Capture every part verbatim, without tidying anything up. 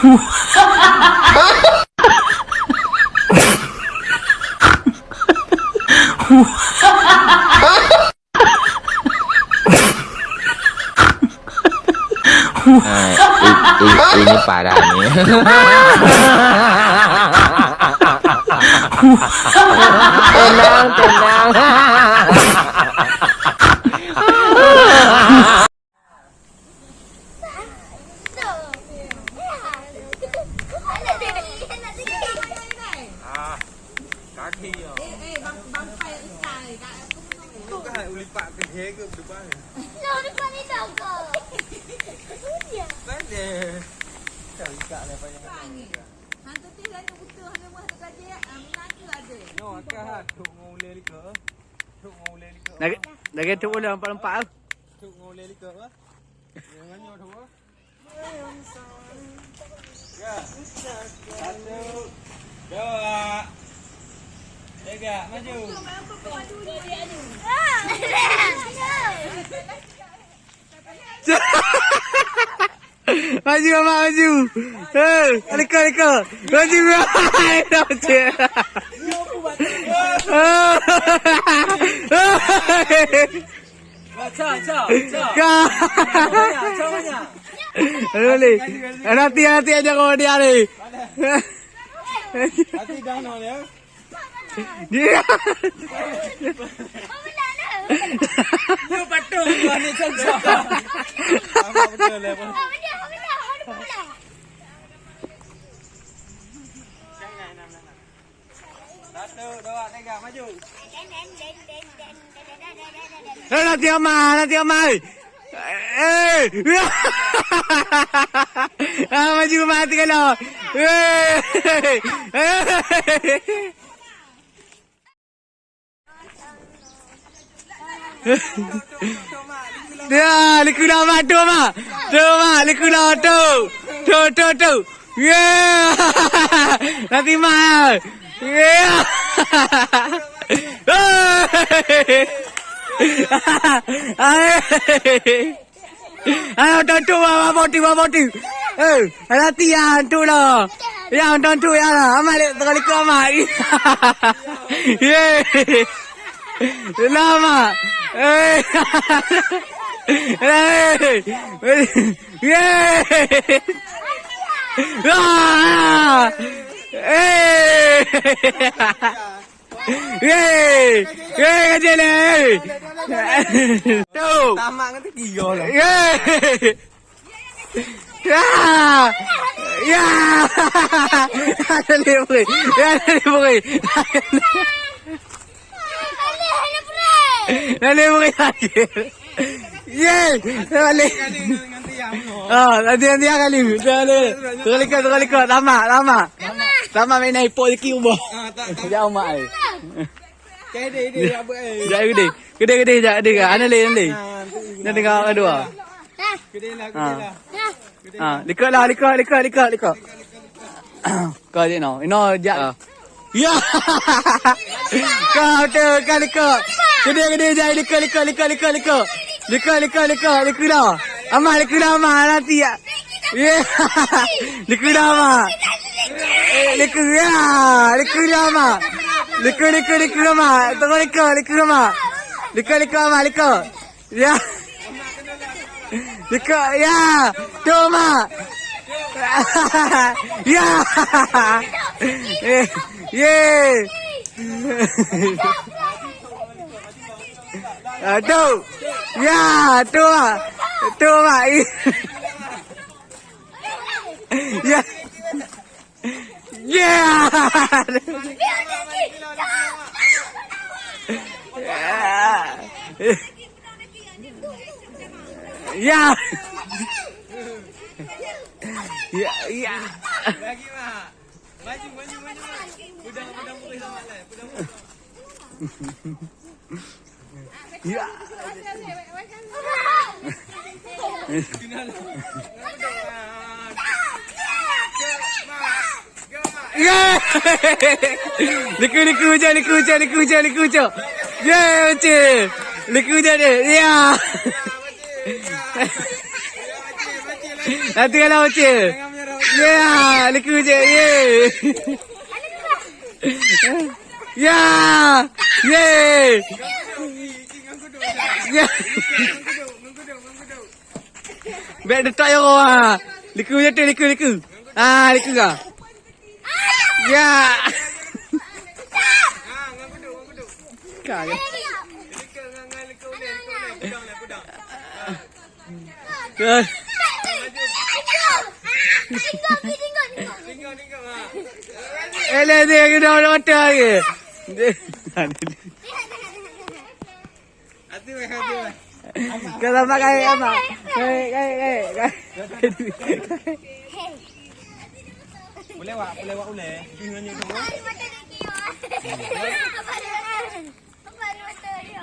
Ha, i-, i-, ini parah ni. Tenang, tenang. Ah, kaki ya. Bukan ulipak ke dia ke berubah. Mana? Cari tak lepas yang. Nyoh, akah ha, tuk ngon ulèe likot. Tuk ngon ulèe likot. Lagi, lagi tuk ulèe empat-empat. Tuk ngon ulèe likot, ha. Jangan nyoh tuk, ha. Ya. Satu, dua, tiga, maju. Maju, Amak, maju. Hei, leka, leka. Maju, Amak. Ka. Aduh, boleh. Nanti, nanti aja kau dia ni. Nanti dah nol ya. Dia. Dia patut tuan ni cocok. Satu, dua, tiga, maju. Eh, nanti Amak, nanti Amak. Eh. Ah, maju mati kalau. Eh. Eh. Ya, likula mak tu, mak. Tu, mak, likula tu. Tu, tu, tu. Ya. Nanti mak. Ya. Hai. Ayo, tontu, wa, wa, boti, wa, boti. Eh, latihan tu lah. Ya, tontu ya lah. Amat lek, tengah leka amat. Ye. Lama. Eh. Eh. Ye. Ah. Eh. Weh! Weh, ganjil, eh! Tu! Tamak ngon teuk iyo lah. Weh! Ya! Ya! Ada lima puluh. Ya, ada lima puluh. Ada lima puluh lagi. Yeay! Balik. Ah, nanti, nanti kali. Dah, dah. Tengah leka, tengah leka. Lama, lama. Lama main iPod lagi ubah. Ya, umak ai. Cai deh, deh, ya, buat, eh. Jap, gede. Gede, gede, jap, gede. Ana le, ana le. Ah, tu. Nak dengar orang dua. Gede lah, gede lah. Ha, leka lah, leka, leka, leka, leka. Kau je no. Ino jak. Ah. Ya. Kau tu, kau leka. Gede, gede, jai, leka, leka, leka, leka, leka. Leka, leka, leka, leka dah. Amat, leka dah, Amat. Nanti ya. Ya. Leka dah, Amat. Eh, leka, ya. Leka dah, Amat. Leka, leka, leka dah, Amat. Tengok leka, leka dah, Amat. Leka, leka, Amat, leka. Ya. Dekat, ya. Tu, Mak. Ya. Eh, ye. Ah, tu. Ya, tu, Mak. Tu, Mak. Ya. Yeah! Ya. Ya, ya. Lagi, Mak. Maju, maju, maju, Mak. Pedang, pedang boleh sama lah. Pedang boleh. Ya. Ya. Liku, liku, hujan, liku, hujan, liku, hujan, liku, hujan. Ya, hujan. Liku, hujan dia. Ya. Nanti kalau hujan. Ya, likot cit, ye. Ya. Ye. Ya. Bèk teutok ya, ha. Likot je tu, likot, likot. Ha, likot ka. Ya. Ka, ya. Ke. Eh, leh, dia kena mata lagi. Kau sama kayak apa? Kayak, kayak, kayak, kayak. Boleh, Wak? Boleh, Wak, boleh? Ini hanya dua.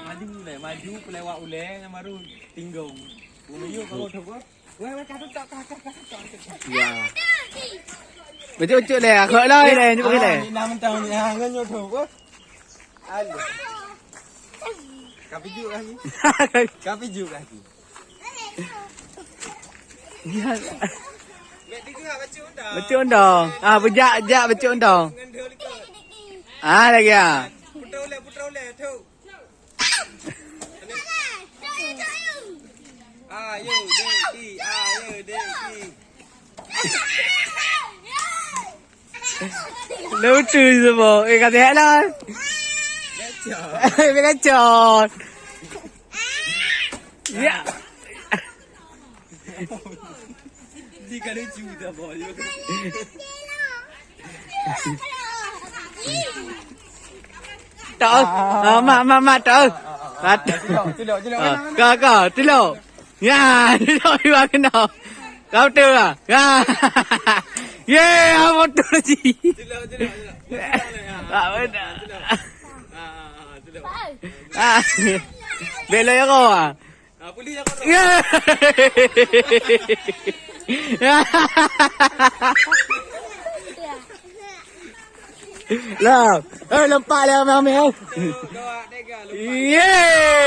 Maju ulèe, maju peulewat ulèe nyang baru tinggong. Bunoe yuk kalau thok. Weh, weh, ka tutok, ka, ka, ka tutok. Ya. Bacut-bacut lé, aku lah lé, ni bagi lé. Ah, ni dah mentang ni, ha, ngon nyoe thok. Aduh. Ka pijuk kah ni? Ka pijuk kah ni? Ya. Bacut undong. Ah, bejak, jak bacut undong. Ah, lagi ah. Putra ulèe, putra ulèe, thok. Ayo, Deki, ayo, Deki. Lucu semua. Eh, kata head lah. Lecon. Lecon. Ya. Di ka lucu dah, boy. Tak, ah, mak, mak, mak, tak. Ah, tak. Cilok, cilok, cilok. Ah, kau, kau, cilok. Ya, cilok, iwan kena. Kau betul lah. Ya. Ye, apa tu, Ji? Cilok, cilok, cilok. Tak benar. Ah, ah, ah, cilok. Ah. Bela ya kau, ah. Ah, pulih ya kau. Ya. Lah, eh, lompat lé amé-amé, eh. Dua, dua, tiga, lompat. Ye.